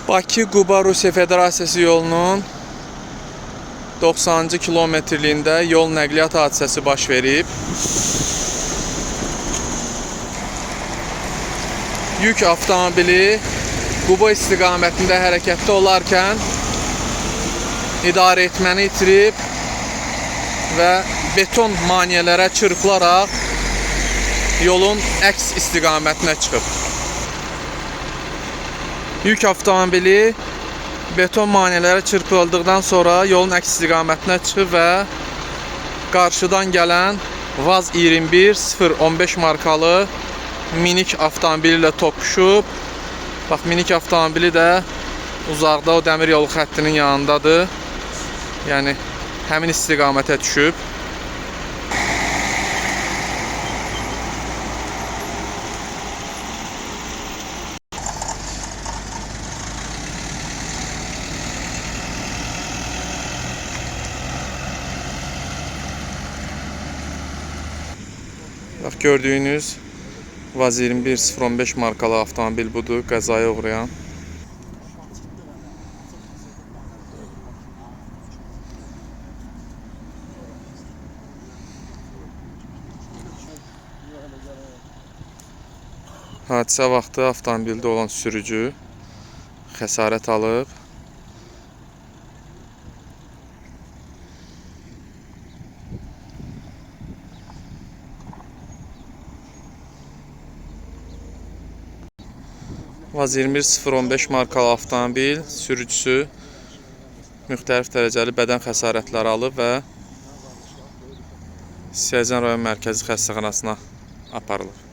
Bakı-Quba Rusiya Federasiyası yolunun 90-cı kilometrliyində yol nəqliyyat hadisəsi baş verib. Yük avtomobili Quba istiqamətində hərəkətdə olarkən idarə etməni itirib və beton maneələrə çırpılaraq yolun əks istiqamətinə çıxıb. Yük avtomobili beton maneələrə çırpıldıqdan sonra yolun əks istiqamətinə çıxıb və qarşıdan gələn VAZ 21 015 markalı minik avtomobili ilə toqquşub. Bax, minik avtomobili də uzaqda o dəmir yolu xəttinin yanındadır. Yəni həmin istiqamətə düşüb. Bax, gördüyünüz VAZ 21 015 markalı avtomobil budur, qəzaya uğrayan. Hadisə vaxtı avtomobildə olan sürücü xəsarət alıb. VAZ 21 015 markalı avtomobil sürücüsü müxtəlif dərəcəli bədən xəsarətləri alıb və Siyəzən rayon mərkəzi xəstəxanasına aparılıb.